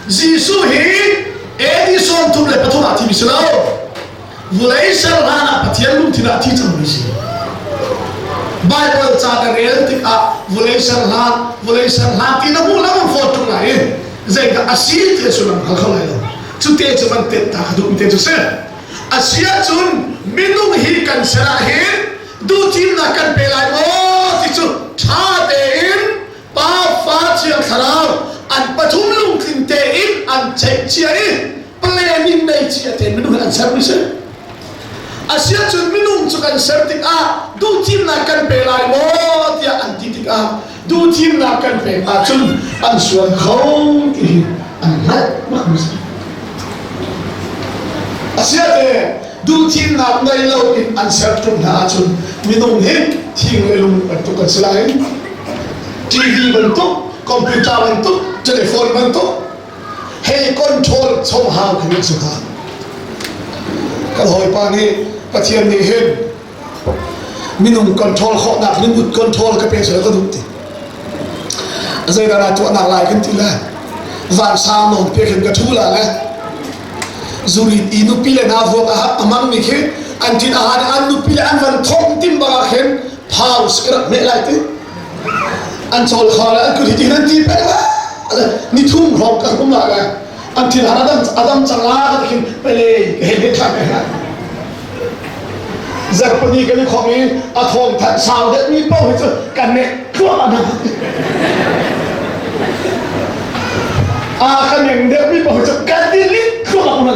Jesuh hi AD 33 ah thimi si lo. Vulei ser hlan ah Pathian lungthin ah thi cangmi si. Bible ca ka rel tikah vulei ser hlan, vulei ser hlan ti na hmuh lengmang fawn ṭung lai i zeidah a si ti a sullam hngal kho lai lo. Cute cu van tet ta ka duhmi te cu si. A si ahcun minung hi kan ser ah hin duhthimnak kan pe lai maw ti cu ṭha tein Pa Fa Thiang Thlarau an pathum lungtling tein an ceih cia i plan in nei cia tein minung hi an sermi si. Asiahcun minung cu kan ser tikah duhthimnak kan pe lai maw tiah an ti tikah duhthimnak kan pek ahcun an sual kho ti hi an hngalh bakmi si. Asiate duhthimnak ngei lo in an ser ṭung hna ahcun minung hi thing le lung bantuk kan si lai. TV bantuk, computer bantuk, telephone bantuk hei control chom hau khi an si hnga. Kan hawipa nih Pathian nih hin minung control khawhnak lungput control ka pe sel ka duh ti. Zeidah na tuahnak lai kan ti le vansang nawn pe khin ka thu la le zurit i nupi le hna vuak a hmangmi khi an thin a han an nupi le an van thong tim bangah khin pause ka rak hmeh lai ti an chawl kha le an kut hi tin an ti peng la ni thum hrawng ka hum la le an thin han adam adam cang la ka khin pele ka he he tha me ha zarpani kan i khong i a thawng thanh sau deuh mi paoh hi cu kan nek tluang a a kan eng deuh mi paoh hi cu kan ti lit tluang a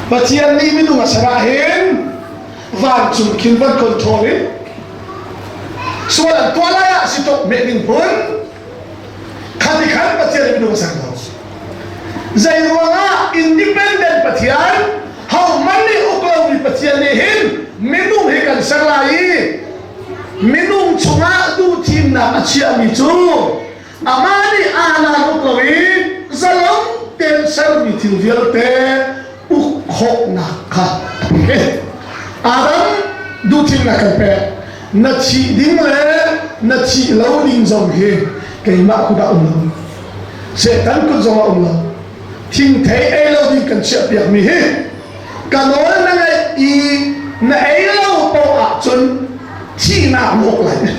Pathian nih minung a ser ah hin vancung khin van control in sual an tuah lai ah si tuk meh ding hmun khati khan Pathian nih minung a ser lo. Zei ruangah independent Pathian hohmanh nih uk lomi Pathian nih hin minung hi kan ser lai i minung chungah duhthimnak a chiahmi cu amah nih aa uk lo i zalong tein sermi thil vialte uk khawhnak kha a pek. Adam duhthimnak kan pek. Na thih ding le na thih lo ding zong hi keimah kut ah um lo. Satan kut zong ah um lo. Thingthei ei lo ding kan chiah piakmi hi ka nawl na ngaih i na ei lo paoh ahcun thihnak na uk lai.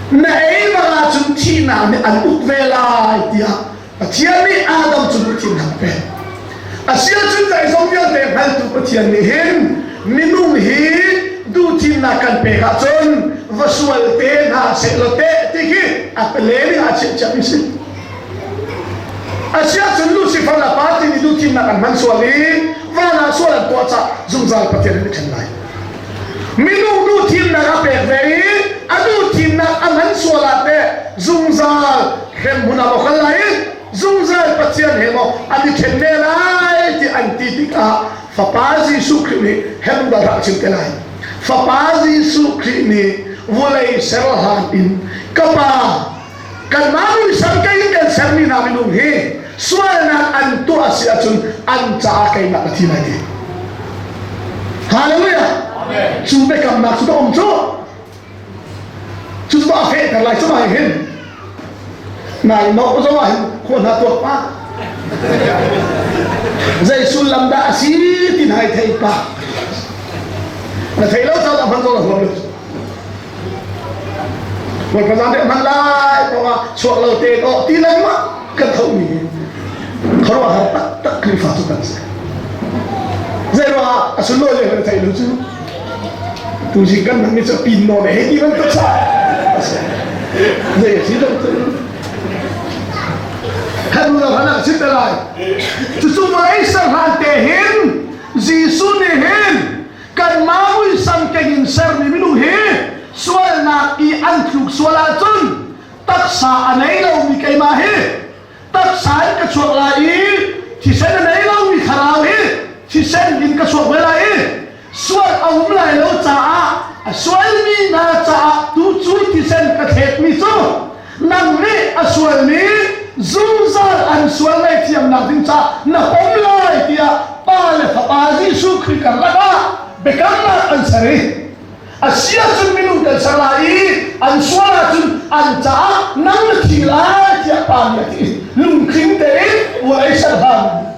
Na ei bang ahcun thihnak nih an uk ve lai tiah Pathian nih Adam cu lungthin a pek. Asiahcun zeizong vialte hngaltu Pathian nih hin minung hi duhthimnak kan pek ahcun va sual te hna sehlaw teh ti khi a pele ning ah chiah mi si. Asiahcun Lucifer le pa ti nih duhthimnak an hman sual i van ah sual an tuah cah zungzal Pathian nih a ṭhen lai. Minung duhthimnak a pek ve i a duhthimnak a hman sual ah teh zungzal hremhmun ah maw kal lai i zungzal Pathian he maw an i ṭhen ne lai ti an ti tikah Fapa Jesuh Khrih nih hem dal rak chim te lai. Fapa Jesuh Khrih nih vawlei ser hlan in ka Pa kanmah muisam kei in kan sermi hna minung hi sualnak an tuah a si ahcun an caah keimah ka thi lai ti. Hallelujah! Cu biakamnak cu ka um cu. Cu cu a fehter lai cu mai hin. Nai no zong ah hin khua hna tuak pa. Zei sullam dah a si ti nai thei pa. Na thei lo caah hman zong na huam lo. Bawipa zan hman lai kongah chuak lo te ko ti lengmang kan tho mi khuaruahhar taktak Khrihfa cu kan si. Zei ruangah a sunlawi le kan theih lo cu tuzing kan hman mi cu pin nawn he ti bantuk sa zei a si lo cu kan lo han ah chim te lai cucu vawlei ser hlan te hin Jesuh nih hin kanmah muisam keng in sermi minung hi sualnak i an tluk sual ahcun taksa a nei lomi keimah hi taksa in ka chuak lai i thisen a nei lomi thlarau hi thisen in ka chuak ve lai i sual a um lai lo caah a sualmi hna caah tu cu thisen ka thletmi cu nang nih a sualmi zungzal an sual ngaihthiamnak ding caah na pom lai tiah Pa le Fapa Jesuh Khrih karlak ah biakamnak an ser i a si ahcun minung kan ser lai i an sual ahcun an caah nang na thi lai tiah Pa nih a ti. Lungtling tein vawlei ser hlan.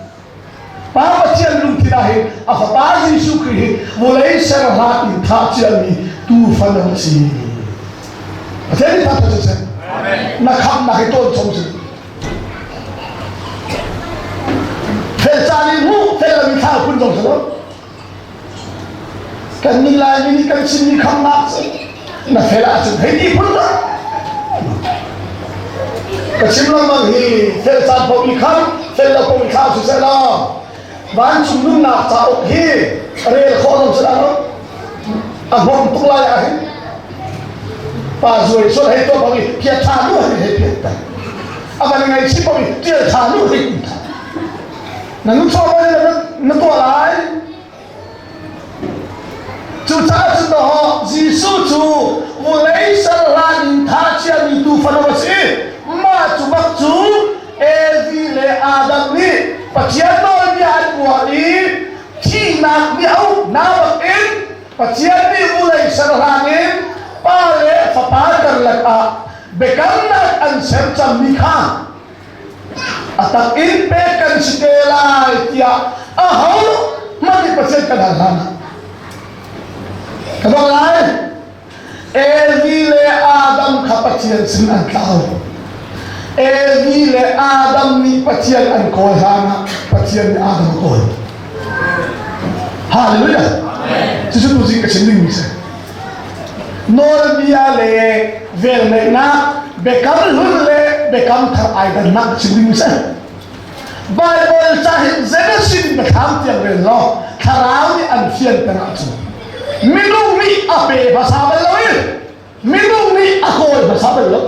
Pa Pathian lungthin ah hin a fapa Jesuh Khrih hi vawlei ser hlan in thah ciami tuufa a si. Pathian nih thah cu seh. Na khamnak hi tawn chom si. Fel caan in mu fel lo in thla phun zong si lo. Kan nih Laimi nih kan chimmi khamnak cu na fel ahcun hei ti phun lo. Ka chim lengmang hi fel caan paoh i kham, fel lo paoh i thlah si seh law vancung nunnak cauk hi rel khawh lo si lo. A hmawm tuk lai ah hin pa zuai sual hei tuah bang i phiat tha nu hei hei phiat ta. A van ngai chim bang i tial tha nu hei tha. Na nu chuah na tuah lai. Cucaah cun dawh Jesuh cu vawlei ser hlan in thah ciami tuufano a si. Mah cu bak cu Evi le Adam nih Pathian nawlbia an buar i thihnak nih a uk hna bakin Pathian nih vawlei ser hlan in pa le fapa karlak ah biakamnak an ser cangmi kha A tak in pek kan si te lai tiah aho hmanh nih Pathian kan hal hlan ah ka bang lai. Evi le Adam kha Pathian sin an tlau. Evi le Adam nih Pathian an kawl hlan ah Pathian nih Adam a kawl. Hallelujah. Cucu tuzing ka chim dingmi si. Nawlbia le velngeihnak biakam hlun le biakam thar ai dannak chim ding si. Bible ca hin Genesis biathlam tiang rel law thlarau nih an fianter ahcun minung nih a pe hmasa bal lo i minung nih a kawl hmasa bal lo.